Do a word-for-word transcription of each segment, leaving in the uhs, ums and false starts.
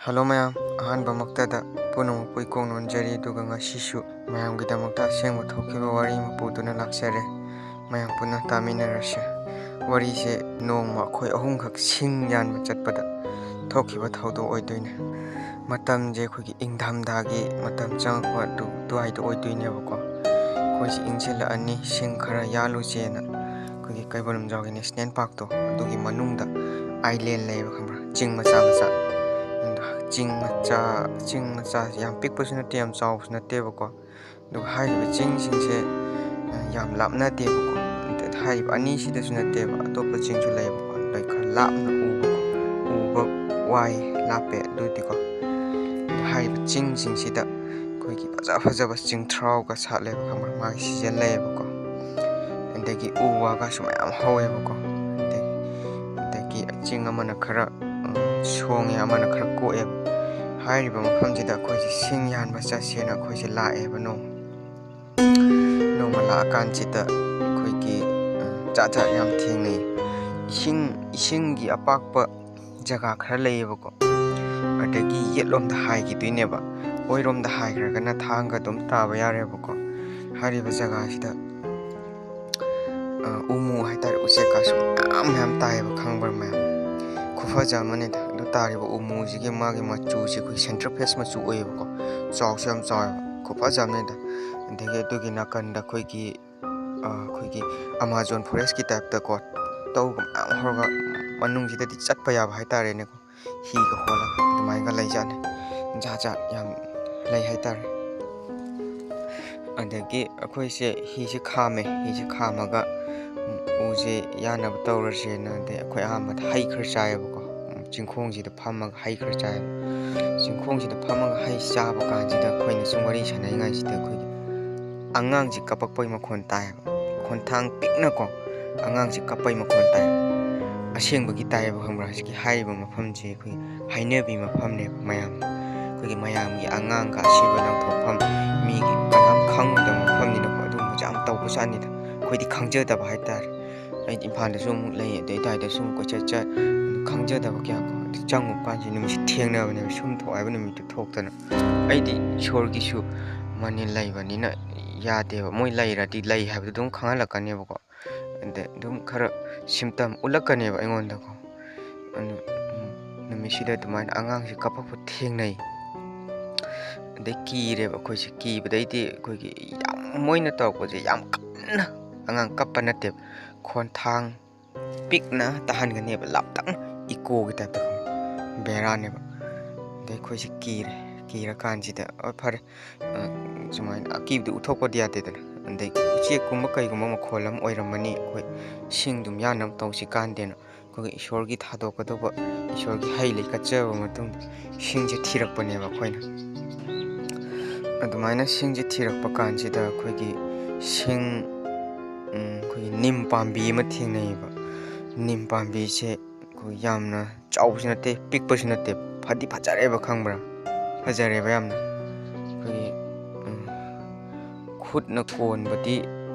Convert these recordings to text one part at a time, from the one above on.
Hello ꯃꯌꯥꯝ, ꯑꯍꯥꯟꯕꯃꯛꯇꯗ ꯄꯨꯝꯅꯃꯛꯄꯨ ꯏꯀꯣꯛ ꯅꯣꯟꯖꯔꯤ, ꯑꯗꯨꯒ ꯉꯁꯤꯁꯨ ꯃꯌꯥꯝꯒꯤꯗꯃꯛꯇ ꯑꯁꯦꯡꯕ ꯊꯣꯛꯈꯤꯕ ꯋꯥꯔꯤ ꯑꯃ ꯄꯨꯗꯨꯅ ꯂꯥꯛꯆꯔꯦ꯫ ꯃꯌꯥꯝ ꯄꯨꯟꯅ ꯇꯥꯃꯤꯟꯅꯔꯁꯤ꯫ ꯋꯥꯔꯤꯁꯦ ꯅꯣꯡꯃ ꯑꯩꯈꯣꯏ ꯑꯍꯨꯝꯈꯛ ꯁꯤꯡ ꯌꯥꯟꯕ ꯆꯠꯄꯗ ꯊꯣꯛꯈꯤꯕ ꯊꯧꯗꯣꯛ ꯑꯣꯏꯗꯣꯏꯅꯦ꯫ ꯃꯇꯝꯁꯦ ꯑꯩꯈꯣꯏꯒꯤ ꯏꯪꯊꯝꯊꯥꯒꯤ ꯃꯇꯝ ꯆꯪꯉꯛꯄ ꯑꯗꯨ ꯑꯗꯨꯋꯥꯏꯗ ꯑꯣꯏꯗꯣꯏꯅꯦꯕꯀꯣ꯫ ꯑꯩꯈꯣꯏꯁꯦ ꯏꯪꯁꯤꯜꯂꯛꯑꯅꯤ, ꯁꯤꯡ ꯈꯔ ꯌꯥꯜꯂꯨꯁꯦꯅ ꯑꯩꯈꯣꯏꯒꯤ ꯀꯩꯕꯨꯜ ꯂꯝꯖꯥꯎꯒꯤ ꯅꯦꯁꯅꯦꯜ ꯄꯥꯔꯛꯇꯣ ꯑꯗꯨꯒꯤ ꯃꯅꯨꯡꯗ ꯑꯥꯏꯂꯦꯟ ꯂꯩꯌꯦꯕ, ꯈꯪꯕ꯭ꯔꯥ? ꯆꯤꯡ ꯃꯆꯥ ꯃꯆꯥ꯫ ꯑꯗ ꯆꯤꯡ ꯃꯆꯥ, ꯆꯤꯡ ꯃꯆꯥ ꯌꯥꯝ ꯄꯤꯛꯄꯁꯨ ꯅꯠꯇꯦ, ꯌꯥꯝ ꯆꯥꯎꯕꯁꯨ ꯅꯠꯇꯦꯕꯀꯣ꯫ ꯑꯗꯨꯒ ꯍꯥꯏꯔꯤꯕ ꯆꯤꯡꯁꯤꯡꯁꯦ, ꯑ, ꯌꯥꯝ ꯂꯥꯞꯅꯗꯦꯕꯀꯣ꯫ ꯑꯗ ꯍꯥꯏꯔꯤꯕ ꯑꯅꯤꯁꯤꯗꯁꯨ ꯅꯠꯇꯦꯕ, ꯑꯇꯣꯞꯄ ꯆꯤꯡꯁꯨ ꯂꯩꯌꯦꯕꯀꯣ꯫ ꯑꯗꯩ ꯈꯔ ꯂꯥꯞꯅ ꯎꯕꯀꯣ, ꯎꯕ ꯋꯥꯏ, ꯂꯥꯞꯄꯦ ꯑꯗꯨꯗꯤꯀꯣ꯫ ꯑꯗ ꯍꯥꯏꯔꯤꯕ ꯆꯤꯡꯁꯤꯡꯁꯤꯗ ꯑꯩꯈꯣꯏꯒꯤ ꯐꯖ ꯐꯖꯕ ꯆꯤꯡꯊ꯭ꯔꯥꯎꯒ ꯁꯥꯠꯂꯦꯕ, ꯈꯪꯕ꯭ꯔꯥ? ꯃꯥꯒꯤ ꯁꯤꯖꯟ ꯂꯩꯌꯦꯕꯀꯣ꯫ ꯑꯗꯒꯤ ꯎ ꯋꯥꯒꯁꯨ ꯃꯌꯥꯝ ꯍꯧꯋꯦꯕꯀꯣ꯫ ꯑꯗꯒꯤ, ꯑꯗꯒꯤ ꯆꯤꯡ ꯑꯃꯅ ꯈꯔ, ꯎꯝ, ꯁꯣꯡꯉꯦ, ꯑꯃꯅ ꯈꯔ ꯀꯣꯛꯑꯦꯕ꯫ ꯍꯥꯏꯔꯤꯕ ꯃꯐꯝꯁꯤꯗ ꯑꯩꯈꯣꯏꯁꯦ ꯁꯤꯡ ꯌꯥꯟꯕ ꯆꯠꯁꯦꯅ ꯑꯩꯈꯣꯏꯁꯦ ꯂꯥꯛꯑꯦꯕ ꯅꯣꯡꯃ꯫ ꯅꯣꯡꯃ ꯂꯥꯛꯑꯀꯥꯟꯁꯤꯗ ꯑꯩꯈꯣꯏꯒꯤ, ꯎꯝ, ꯖꯥꯠ ꯖꯥꯠ ꯌꯥꯝ ꯊꯦꯡꯅꯩ꯫ ꯏꯁꯤꯡ, ꯏꯁꯤꯡꯒꯤ ꯑꯄꯥꯛꯄ ꯖꯒꯥ ꯈꯔ ꯂꯩꯌꯦꯕꯀꯣ꯫ ꯑꯗꯒꯤ ꯌꯦꯠꯂꯣꯝꯗ ꯍꯥꯏꯈꯤꯗꯣꯏꯅꯦꯕ꯫ ꯑꯣꯏꯔꯣꯝꯗ ꯍꯥꯏꯈ꯭ꯔꯒꯅ ꯊꯥꯡꯒ ꯑꯗꯨꯝ ꯇꯥꯕ ꯌꯥꯔꯦꯕꯀꯣ꯫ ꯍꯥꯏꯔꯤꯕ ꯖꯒꯥꯁꯤꯗ, ꯑ, ꯎꯃꯨ ꯍꯥꯏꯇꯥꯔꯦ, ꯎꯆꯦꯛꯀꯥꯁꯨ ꯃꯌꯥꯝ ꯃꯌꯥꯝ ꯇꯥꯏꯌꯦꯕ, ꯈꯪꯕ꯭ꯔꯥ ꯃꯌꯥꯝ? ꯈꯨꯐꯖ ꯑꯃꯅꯤꯗ꯫ ꯑꯗꯨ ꯇꯥꯔꯤꯕ ꯎꯃꯨꯁꯤꯒꯤ ꯃꯥꯒꯤ ꯃꯆꯨꯁꯦ ꯑꯩꯈꯣꯏ ꯁꯦꯟꯇ꯭ꯔꯦꯜ ꯐꯦꯁ ꯃꯆꯨ ꯑꯣꯏꯌꯦꯕꯀꯣ꯫ ꯆꯥꯎꯁꯨ ꯌꯥꯝ ꯆꯥꯎꯋꯦꯕ, ꯈꯨꯐꯖ ꯑꯃꯅꯤꯗ꯫ ꯑꯗꯒꯤ ꯑꯗꯨꯒꯤ ꯅꯥꯀꯟꯗ ꯑꯩꯈꯣꯏꯒꯤ, ꯑ, ꯑꯩꯈꯣꯏꯒꯤ ꯑꯃꯥꯖꯣꯟ ꯐꯣꯔꯦꯁꯀꯤ ꯇꯥꯏꯞꯇꯀꯣ, ꯇꯧꯒ ꯃꯌꯥꯝ ꯍꯧꯔꯒ ꯃꯅꯨꯡꯁꯤꯗꯗꯤ ꯆꯠꯄ ꯌꯥꯕ ꯍꯥꯏꯇꯥꯔꯦꯅꯦꯀꯣ꯫ ꯍꯤꯒ ꯍꯣꯜꯂꯒ ꯑꯗꯨꯃꯥꯏꯅꯒ ꯂꯩꯖꯥꯠꯅꯤ꯫ ꯖꯥꯠ ꯖꯥꯠ ꯌꯥꯝ ꯂꯩ ꯍꯥꯏꯇꯥꯔꯦ꯫ ꯑꯗꯒꯤ ꯑꯩꯈꯣꯏꯁꯦ ꯍꯤꯁꯦ ꯈꯥꯝꯃꯦ꯫ ꯍꯤꯁꯦ ꯈꯥꯝꯃꯒ, ꯎꯝ, ꯎꯁꯦ ꯌꯥꯟꯅꯕ ꯇꯧꯔꯁꯦꯅ, ꯑꯗꯩ ꯑꯩꯈꯣꯏ ꯑꯍꯥꯟꯕꯗ ꯍꯩ ꯈꯔ ꯆꯥꯏꯌꯦꯕꯀꯣ꯫ ꯎꯝ, ꯆꯤꯡꯈꯣꯡꯁꯤꯗ ꯐꯝꯃꯒ ꯍꯩ ꯈꯔ ꯆꯥꯏꯌꯦꯕ꯫ ꯆꯤꯡꯈꯣꯡꯁꯤꯗ ꯐꯝꯃꯒ ꯍꯩ ꯆꯥꯕ ꯀꯥꯟꯁꯤꯗ ꯑꯩꯈꯣꯏꯅ ꯁꯨꯝ ꯋꯥꯔꯤ ꯁꯥꯟꯅꯔꯤꯉꯩꯁꯤꯗ ꯑꯩꯈꯣꯏꯒꯤ ꯑꯉꯥꯡꯁꯤ ꯀꯞꯄꯛꯄꯒꯤ ꯃꯈꯣꯟ ꯇꯥꯏꯌꯦꯕ꯫ ꯈꯣꯟꯊꯥꯡ ꯄꯤꯛꯅꯀꯣ ꯑꯉꯥꯡꯁꯤ ꯀꯞꯄꯩ ꯃꯈꯣꯟ ꯇꯥꯏ꯫ ꯑꯁꯦꯡꯕꯒꯤ ꯇꯥꯏꯌꯦꯕ, ꯈꯪꯕ꯭ꯔꯥ? ꯍꯧꯖꯤꯛꯀꯤ ꯍꯥꯏꯔꯤꯕ ꯃꯐꯝꯁꯦ ꯑꯩꯈꯣꯏ ꯍꯥꯏꯅꯕꯤ ꯃꯐꯝꯅꯦꯕ ꯃꯌꯥꯝ꯫ ꯑꯩꯈꯣꯏꯒꯤ ꯃꯌꯥꯝꯒꯤ ꯑꯉꯥꯡꯒ ꯑꯁꯤꯕ ꯂꯪꯊꯣꯛꯐꯝ, ꯃꯤꯒꯤ ꯀꯅꯥꯝ ꯈꯪꯉꯣꯏꯗꯕ ꯃꯐꯝꯅꯤꯅꯀꯣ, ꯑꯗꯨꯒꯨꯝꯕꯁꯦ ꯌꯥꯝ ꯇꯧꯕꯖꯥꯠꯅꯤꯗ꯫ ꯑꯩꯈꯣꯏꯗꯤ ꯈꯪꯖꯗꯕ ꯍꯥꯏꯇꯥꯔꯦ꯫ ꯑꯩꯗꯤ ꯏꯝꯐꯥꯜꯗꯁꯨ ꯑꯃꯨꯛ ꯂꯩ, ꯑꯗꯩ ꯑꯗꯥꯏꯗꯁꯨ ꯑꯃꯨꯛ ꯀꯣꯏꯆꯠ ꯆꯠ, ꯈꯪꯖꯗꯕ ꯀꯌꯥ ꯀꯣ꯫ ꯑꯗꯨ ꯆꯪꯉꯨꯕ ꯀꯥꯟꯁꯤ ꯅꯨꯃꯤꯠꯁꯤ ꯊꯦꯡꯅꯕꯅꯦꯕ, ꯁꯨꯝ ꯊꯣꯛ ꯍꯥꯏꯕ ꯅꯨꯃꯤꯠꯇꯨ ꯊꯣꯛꯇꯅ꯫ ꯑꯩꯗꯤ ꯏꯁꯣꯔꯒꯤꯁꯨ ꯃꯅꯤꯜ ꯂꯩꯕꯅꯤꯅ ꯌꯥꯗꯦꯕ, ꯃꯣꯏ ꯂꯩꯔꯗꯤ ꯂꯩ ꯍꯥꯏꯕꯗꯨ ꯑꯗꯨꯝ ꯈꯪꯍꯜꯂꯛꯀꯅꯦꯕꯀꯣ꯫ ꯑꯗ ꯑꯗꯨꯝ ꯈꯔ ꯁꯤꯝꯇꯝ ꯎꯠꯂꯛꯀꯅꯦꯕ ꯑꯩꯉꯣꯟꯗꯀꯣ꯫ ꯑꯗꯨ, ꯎꯝ, ꯅꯨꯃꯤꯠꯁꯤꯗ ꯑꯗꯨꯃꯥꯏꯅ ꯑꯉꯥꯡꯁꯦ ꯀꯞꯄꯛꯄ ꯊꯦꯡꯅꯩ꯫ ꯑꯗꯩ ꯀꯤꯔꯦꯕ ꯑꯩꯈꯣꯏꯁꯦ꯫ ꯀꯤꯕꯗꯩꯗꯤ ꯑꯩꯈꯣꯏꯒꯤ ꯌꯥꯝ, ꯃꯣꯏꯅ ꯇꯧꯔꯛꯄꯁꯦ ꯌꯥꯝ ꯀꯟꯅ ꯑꯉꯥꯡ ꯀꯞꯄ ꯅꯠꯇꯦꯕ, ꯈꯣꯟꯊꯥꯡ ꯄꯤꯛꯅ ꯇꯥꯍꯟꯒꯅꯦꯕ, ꯂꯥꯞꯇꯛꯅ ꯏꯀꯣꯒꯤ ꯇꯥꯏꯞꯇ ꯈꯪꯕ꯭ꯔꯥ? ꯕꯦꯔꯥꯅꯦꯕ꯫ ꯑꯗꯩ ꯑꯩꯈꯣꯏꯁꯦ ꯀꯤꯔꯦ꯫ ꯀꯤꯔꯀꯥꯟꯁꯤꯗ, "ꯑꯣ, ꯐꯔꯦ, ꯑ, ꯁꯨꯃꯥꯏꯅ ꯑꯀꯤꯕꯗꯤ ꯎꯠꯊꯣꯛꯄꯗꯤ ꯌꯥꯗꯦꯗꯅ꯫ ꯑꯗꯩ ꯎꯆꯦꯛꯀꯨꯝꯕ ꯀꯩꯒꯨꯝꯕ ꯃꯈꯣꯜ ꯑꯃ ꯑꯣꯏꯔꯝꯃꯅꯤ, ꯑꯩꯈꯣꯏ ꯁꯤꯡꯗꯨꯝ ꯌꯥꯅꯕ ꯇꯧꯁꯤ ꯀꯥꯟꯗꯦꯅ" ꯑꯩꯈꯣꯏꯒꯤ ꯏꯁꯣꯔꯒꯤ ꯊꯥꯗꯣꯛꯀꯗꯧꯕ, ꯏꯁꯣꯔꯒꯤ ꯍꯩ ꯂꯩ ꯀꯠꯆꯔꯕ ꯃꯇꯨꯡꯗ ꯁꯤꯡꯁꯦ ꯊꯤꯔꯛꯄꯅꯦꯕ ꯑꯩꯈꯣꯏꯅ꯫ ꯑꯗꯨꯃꯥꯏꯅ ꯁꯤꯡꯁꯦ ꯊꯤꯔꯛꯄ ꯀꯥꯟꯁꯤꯗ ꯑꯩꯈꯣꯏꯒꯤ ꯁꯤꯡ, ꯎꯝ, ꯑꯩꯈꯣꯏꯒꯤ ꯅꯤꯝ ꯄꯥꯝꯕꯤ ꯑꯃ ꯊꯦꯡꯅꯩꯌꯦꯕ꯫ ꯅꯤꯝ ꯄꯥꯝꯕꯤꯁꯦ ꯑꯩꯈꯣꯏ ꯌꯥꯝꯅ ꯆꯥꯎꯕꯁꯨ ꯅꯠꯇꯦ, ꯄꯤꯛꯄꯁꯨ ꯅꯠꯇꯦ, ꯐꯗꯤ ꯐꯖꯔꯦꯕ, ꯈꯪꯕ꯭ꯔꯥ? ꯐꯖꯔꯦꯕ ꯌꯥꯝꯅ꯫ ꯑꯩꯈꯣꯏꯒꯤ, ꯎꯝ, ꯈꯨꯠꯅ ꯀꯣꯟꯕꯗꯤ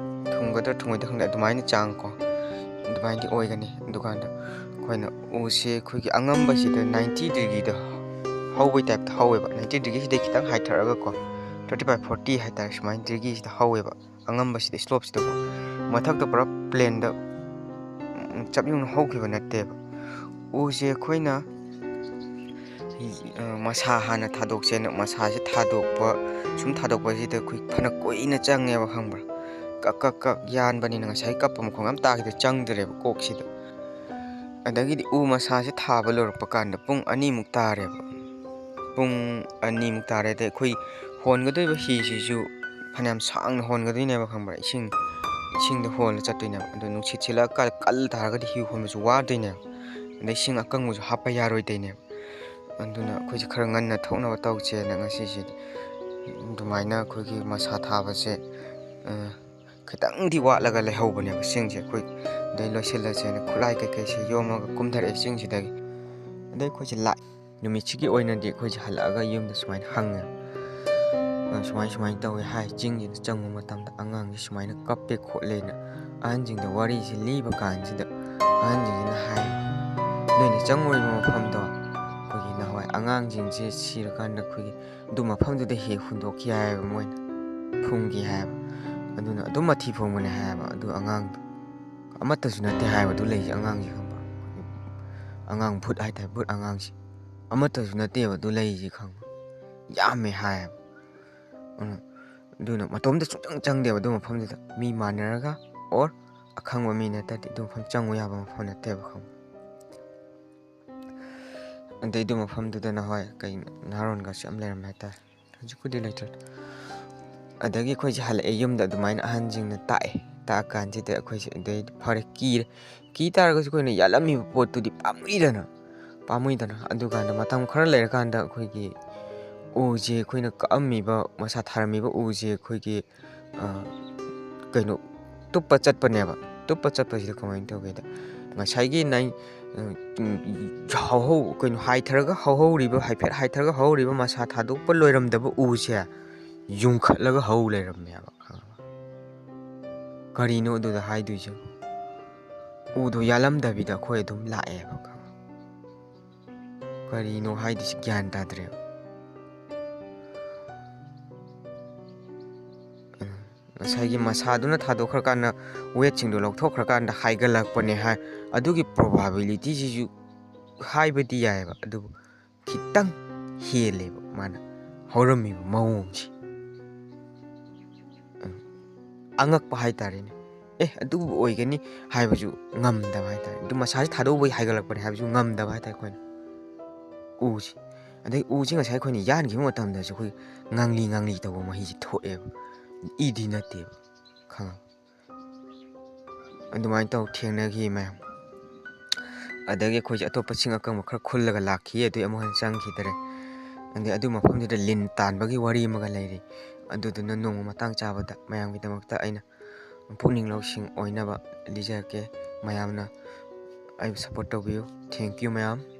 ꯊꯨꯡꯒꯗ꯭ꯔꯥ ꯊꯨꯡꯉꯣꯏꯗ꯭ꯔꯥ ꯈꯪꯗꯦ, ꯑꯗꯨꯃꯥꯏꯅ ꯆꯥꯡꯀꯣ, ꯑꯗꯨꯃꯥꯏꯅꯗꯤ ꯑꯣꯏꯒꯅꯤ꯫ ꯑꯗꯨꯀꯥꯟꯗ ꯑꯩꯈꯣꯏꯅ ꯎꯁꯦ ꯑꯩꯈꯣꯏꯒꯤ ꯑꯉꯝꯕꯁꯤꯗ ninety degreeꯗ ꯍꯧꯕꯩ ꯇꯥꯏꯞꯇ ꯍꯧꯋꯦꯕ, ninety degreeꯁꯤꯗꯩ ꯈꯤꯇꯪ ꯍꯥꯏꯊꯔꯒꯀꯣ, thirty by forty ꯍꯥꯏꯇꯥꯔꯦ, ꯁꯨꯃꯥꯏꯅ degreeꯁꯤꯗ ꯍꯧꯋꯦꯕ꯫ ꯑꯉꯝꯕꯁꯤꯗ, slopeꯁꯤꯗꯀꯣ, ꯃꯊꯛꯇ ꯄꯨꯔꯥ plainꯗ, ꯎꯝ, ꯆꯞ ꯌꯨꯡꯅ ꯍꯧꯈꯤꯕ ꯅꯠꯇꯦꯕ꯫ ꯎꯁꯦ ꯑꯩꯈꯣꯏꯅ, ꯑ, ꯃꯁꯥ ꯍꯥꯟꯅ ꯊꯥꯗꯣꯛꯁꯦꯅ, ꯃꯁꯥꯁꯦ ꯊꯥꯗꯣꯛꯄ, ꯁꯨꯝ ꯊꯥꯗꯣꯛꯄꯁꯤꯗ ꯑꯩꯈꯣꯏ ꯐꯅ ꯀꯨꯏꯅ ꯆꯪꯉꯦꯕ, ꯈꯪꯕ꯭ꯔꯥ? ꯀꯛ ꯀꯛ ꯀꯛ ꯌꯥꯟꯕꯅꯤꯅ ꯉꯁꯥꯏ ꯀꯞꯄ ꯃꯈꯣꯟ ꯑꯃ ꯇꯥꯈꯤꯗ ꯆꯪꯗ꯭ꯔꯦꯕ ꯀꯣꯛꯁꯤꯗ꯫ ꯑꯗꯒꯤꯗꯤ ꯎ ꯃꯁꯥꯁꯦ ꯊꯥꯕ ꯂꯣꯏꯔꯛꯄ ꯀꯥꯟꯗ ꯄꯨꯡ ꯑꯅꯤꯃꯨꯛ ꯇꯥꯔꯦꯕ꯫ ꯄꯨꯡ ꯑꯅꯤꯃꯨꯛ ꯇꯥꯔꯦ꯫ ꯑꯗꯩ ꯑꯩꯈꯣꯏ ꯍꯣꯟꯒꯗꯣꯏꯕ ꯍꯤꯁꯤꯁꯨ ꯐꯅꯌꯥꯝ ꯁꯥꯡꯅ ꯍꯣꯟꯒꯗꯣꯏꯅꯦꯕ, ꯈꯪꯕ꯭ꯔꯥ? ꯏꯁꯤꯡ, ꯏꯁꯤꯡꯗ ꯍꯣꯜꯂ ꯆꯠꯇꯣꯏꯅꯦꯕ꯫ ꯑꯗꯣ ꯅꯨꯡꯁꯤꯠ ꯁꯤꯠꯂꯛꯑ ꯀꯜ, ꯀꯜ ꯇꯥꯔꯒꯗꯤ ꯍꯤ ꯍꯣꯟꯕꯁꯨ ꯋꯥꯗꯣꯏꯅꯦꯕ꯫ ꯑꯗꯩ ꯏꯁꯤꯡ ꯑꯀꯪꯕꯁꯨ ꯍꯥꯞꯄ ꯌꯥꯔꯣꯏꯗꯣꯏꯅꯦꯕ꯫ ꯑꯗꯨꯅ ꯑꯩꯈꯣꯏꯁꯦ ꯈꯔ ꯉꯟꯅ ꯊꯣꯛꯅꯕ ꯇꯧꯁꯦꯅ ꯉꯁꯤꯁꯦ ꯑꯗꯨꯃꯥꯏꯅ ꯑꯩꯈꯣꯏꯒꯤ ꯃꯁꯥ ꯊꯥꯕꯁꯦ, ꯑ, ꯈꯤꯇꯪꯗꯤ ꯋꯥꯠꯂꯒ ꯂꯩꯍꯧꯕꯅꯦꯕ ꯆꯤꯡꯁꯦ꯫ ꯑꯩꯈꯣꯏ ꯑꯗꯩ ꯂꯣꯏꯁꯤꯜꯂꯁꯦꯅ ꯈꯨꯠꯂꯥꯏ ꯀꯩꯀꯩꯁꯦ ꯌꯣꯝꯃꯒ ꯀꯨꯝꯊꯔꯛꯑꯦ ꯆꯤꯡꯁꯤꯗꯒꯤ꯫ ꯑꯗꯩ ꯑꯩꯈꯣꯏꯁꯦ ꯂꯥꯛ-, ꯅꯨꯃꯤꯠꯁꯤꯒꯤ ꯑꯣꯏꯅꯗꯤ ꯑꯩꯈꯣꯏꯁꯦ ꯍꯜꯂꯛꯑꯒ ꯌꯨꯝꯗ ꯁꯨꯃꯥꯏꯅ ꯍꯪꯉꯦ, "ꯑ, ꯁꯨꯃꯥꯏ ꯁꯨꯃꯥꯏꯅ ꯇꯧꯋꯦ" ꯍꯥꯏ꯫ ꯆꯤꯡꯁꯤꯗ ꯆꯪꯕ ꯃꯇꯝꯗ ꯑꯉꯥꯡꯁꯦ ꯁꯨꯃꯥꯏꯅ ꯀꯞꯄꯦ ꯈꯣꯠꯂꯦꯅ ꯑꯍꯟꯁꯤꯡꯗ ꯋꯥꯔꯤꯁꯦ ꯂꯤꯕ ꯀꯥꯟꯁꯤꯗ, ꯑꯍꯟꯁꯤꯡꯁꯤꯅ ꯍꯥꯏ, "ꯅꯣꯏꯅ ꯆꯪꯉꯨꯔꯤꯕ ꯃꯐꯝꯗꯣ ꯑꯉꯥꯡꯁꯤꯡꯁꯦ ꯁꯤꯔꯀꯥꯟꯗ ꯑꯩꯈꯣꯏꯒꯤ ꯑꯗꯨ ꯃꯐꯝꯗꯨꯗ ꯍꯦꯛ ꯍꯨꯟꯗꯣꯛꯈꯤ ꯍꯥꯏꯌꯦꯕ ꯃꯣꯏꯅ, ꯐꯨꯝꯈꯤ ꯍꯥꯏꯌꯦꯕ꯫ ꯑꯗꯨꯅ ꯑꯗꯨꯝ ꯃꯊꯤ ꯐꯣꯡꯕꯅꯦ ꯍꯥꯏꯌꯦꯕ ꯑꯗꯨ ꯑꯉꯥꯡꯗꯣ꯫ ꯑꯃꯠꯇꯁꯨ ꯅꯠꯇꯦ ꯍꯥꯏꯌꯦꯕ ꯑꯗꯨ ꯂꯩꯔꯤꯁꯦ ꯑꯉꯥꯡꯁꯦ, ꯈꯪꯕ꯭ꯔꯥ? ꯑꯉꯥꯡ ꯚꯨꯠ ꯍꯥꯏꯇꯥꯔꯦ, ꯚꯨꯠ ꯑꯉꯥꯡꯁꯦ ꯑꯃꯠꯇꯁꯨ ꯅꯠꯇꯦꯕ ꯑꯗꯨ ꯂꯩꯔꯤꯁꯦ, ꯈꯪꯕ꯭ꯔꯥ? ꯌꯥꯝꯃꯦ ꯍꯥꯏꯌꯦꯕ꯫ ꯎꯝ꯫ ꯑꯗꯨꯅ ꯃꯇꯣꯝꯇ ꯁꯨꯡꯆꯪ ꯆꯪꯗꯦꯕ ꯑꯗꯨ ꯃꯐꯝꯗꯨꯗ꯫ ꯃꯤ ꯃꯥꯟꯅꯔꯒ or ꯑꯈꯪꯕ ꯃꯤ ꯅꯠꯇ꯭ꯔꯗꯤ ꯑꯗꯨ ꯃꯐꯝ ꯆꯪꯉꯨ ꯌꯥꯕ ꯃꯐꯝ ꯅꯠꯇꯦꯕ, ꯈꯪꯕ꯭ꯔꯥ? ꯑꯗꯩ ꯑꯗꯨ ꯃꯐꯝꯗꯨꯗꯅ, ꯍꯣꯏ, ꯀꯩꯅꯣ, ꯅꯍꯥꯔꯣꯟꯒꯁꯨ ꯌꯥꯝ ꯂꯩꯔꯝꯃꯦ ꯍꯥꯏꯇꯥꯔꯦ꯫ ꯍꯧꯖꯤꯛꯄꯨꯗꯤ ꯂꯩꯇ꯭ꯔꯦ꯫ ꯑꯗꯒꯤ ꯑꯩꯈꯣꯏꯁꯦ ꯍꯜꯂꯛꯑꯦ ꯌꯨꯝꯗ, ꯑꯗꯨꯃꯥꯏꯅ ꯑꯍꯟꯁꯤꯡꯅ ꯇꯥꯛꯑꯦ꯫ ꯇꯥꯛꯑꯀꯥꯟꯁꯤꯗ ꯑꯩꯈꯣꯏꯁꯦ ꯑꯗꯩ ꯐꯔꯦ, ꯀꯤꯔꯦ꯫ ꯀꯤ ꯇꯥꯔꯒꯁꯨ ꯑꯩꯈꯣꯏꯅ ꯌꯥꯜꯂꯝꯃꯤꯕ ꯄꯣꯠꯇꯨꯗꯤ ꯄꯥꯝꯃꯨꯏꯗꯅ, ꯄꯥꯝꯃꯨꯏꯗꯅ꯫ ꯑꯗꯨꯀꯥꯟꯗ ꯃꯇꯝ ꯈꯔ ꯂꯩꯔꯀꯥꯟꯗ ꯑꯩꯈꯣꯏꯒꯤ ꯎꯁꯦ, ꯑꯩꯈꯣꯏꯅ ꯀꯛꯑꯝꯃꯤꯕ, ꯃꯁꯥ ꯊꯥꯔꯝꯃꯤꯕ ꯎꯁꯦ ꯑꯩꯈꯣꯏꯒꯤ, ꯑ, ꯀꯩꯅꯣ, ꯇꯨꯞꯄ ꯆꯠꯄꯅꯦꯕ꯫ ꯇꯨꯞꯄ ꯆꯠꯄꯁꯤꯗ ꯀꯃꯥꯏꯅ ꯇꯧꯒꯦꯗ, ꯉꯁꯥꯏꯒꯤ ꯅꯥꯏ-, ꯑ, ꯎꯝ, ꯍꯧꯍꯧ-, ꯀꯩꯅꯣ, ꯍꯥꯏꯊꯔꯒ ꯍꯧꯍꯧꯔꯤꯕ, ꯍꯥꯏꯐꯦꯠ ꯍꯥꯏꯊꯔꯒ ꯍꯧꯍꯧꯔꯤꯕ ꯃꯁꯥ ꯊꯥꯗꯣꯛꯄ ꯂꯣꯏꯔꯝꯗꯕ ꯎꯁꯦ ꯌꯨꯡꯈꯠꯂꯒ ꯍꯧ ꯂꯩꯔꯝꯃꯦꯕ, ꯈꯪꯉꯕ? ꯀꯔꯤꯅꯣ ꯑꯗꯨꯗ ꯍꯥꯏꯗꯣꯏꯁꯦ? ꯎꯗꯣ ꯌꯥꯜꯂꯝꯗꯕꯤꯗ ꯑꯩꯈꯣꯏ ꯑꯗꯨꯝ ꯂꯥꯛꯑꯦꯕ, ꯈꯪꯉꯕ? ꯀꯔꯤꯅꯣ ꯍꯥꯏꯗꯣꯏꯁꯦ ꯒ꯭ꯌꯥꯟ ꯇꯥꯗ꯭ꯔꯦꯕ꯫ ꯉꯁꯥꯏꯒꯤ ꯃꯁꯥꯗꯨꯅ ꯊꯥꯗꯣꯛꯈ꯭ꯔꯀꯥꯟꯗ, ꯋꯦꯠꯁꯤꯡꯗꯣ ꯂꯧꯊꯣꯛꯈ꯭ꯔꯀꯥꯟꯗ ꯍꯥꯏꯒꯠꯂꯛꯄꯅꯦ ꯍꯥꯏ꯫ ꯑꯗꯨꯒꯤ ꯄ꯭ꯔꯣꯕꯥꯕꯤꯂꯤꯇꯤꯁꯤꯁꯨ ꯍꯥꯏꯕꯗꯤ ꯌꯥꯏꯑꯕ, ꯑꯗꯨꯕꯨ ꯈꯤꯇꯪ ꯍꯦꯜꯂꯦꯕ ꯃꯥꯅ ꯍꯧꯔꯝꯃꯤꯕ ꯃꯑꯣꯡꯁꯦ꯫ ꯎꯝ꯫ ꯑꯉꯛꯄ ꯍꯥꯏꯇꯥꯔꯦꯅꯦ꯫ ꯑꯦ, ꯑꯗꯨꯕꯨ ꯑꯣꯏꯒꯅꯤ ꯍꯥꯏꯕꯁꯨ ꯉꯝꯗꯕ ꯍꯥꯏꯇꯥꯔꯦ꯫ ꯑꯗꯨ ꯃꯁꯥꯁꯦ ꯊꯥꯗꯣꯛꯎꯕꯒꯤ ꯍꯥꯏꯒꯠꯂꯛꯄꯅꯦ ꯍꯥꯏꯕꯁꯨ ꯉꯝꯗꯕ ꯍꯥꯏꯇꯥꯔꯦ ꯑꯩꯈꯣꯏꯅ꯫ ꯎꯁꯦ꯫ ꯑꯗꯩ ꯎꯁꯦ ꯉꯁꯥꯏ ꯑꯩꯈꯣꯏꯅ ꯌꯥꯟꯈꯤꯕ ꯃꯇꯝꯗꯁꯨ ꯑꯩꯈꯣꯏ ꯉꯥꯡꯂꯤ ꯉꯥꯡꯂꯤ ꯇꯧꯕ ꯃꯍꯤꯁꯦ ꯊꯣꯛꯑꯦꯕ꯫ ꯏꯗꯤ ꯅꯠꯇꯦꯕ꯫ ꯈꯪꯉꯕ? ꯑꯗꯨꯃꯥꯏꯅ ꯇꯧ ꯊꯦꯡꯅꯈꯤ ꯃꯌꯥꯝ꯫ ꯑꯗꯒꯤ ꯑꯩꯈꯣꯏꯁꯦ ꯑꯇꯣꯞꯄ ꯁꯤꯡ ꯑꯀꯪꯕ ꯈꯔ ꯈꯨꯜꯂꯒ ꯂꯥꯛꯈꯤ, ꯑꯗꯨꯏ ꯑꯃꯨꯛ ꯍꯟꯅ ꯆꯪꯈꯤꯗꯔꯦ꯫ ꯑꯗꯩ ꯑꯗꯨ ꯃꯐꯝꯗꯨꯗ ꯂꯤꯟ ꯇꯥꯟꯕꯒꯤ ꯋꯥꯔꯤ ꯑꯃꯒ ꯂꯩꯔꯤ꯫ ꯑꯗꯨꯗꯨꯅ ꯅꯣꯡꯃ ꯃꯇꯥꯡ ꯆꯥꯕꯗ ꯃꯌꯥꯝꯒꯤꯗꯃꯛꯇ ꯑꯩꯅ ꯄꯨꯛꯅꯤꯡ ꯂꯧꯁꯤꯡ ꯑꯣꯏꯅꯕ ꯂꯤꯖꯔꯛꯀꯦ꯫ ꯃꯌꯥꯝꯅ ꯑꯩꯕꯨ support ꯇꯧꯕꯤꯌꯨ꯫ Thank you ꯃꯌꯥꯝ꯫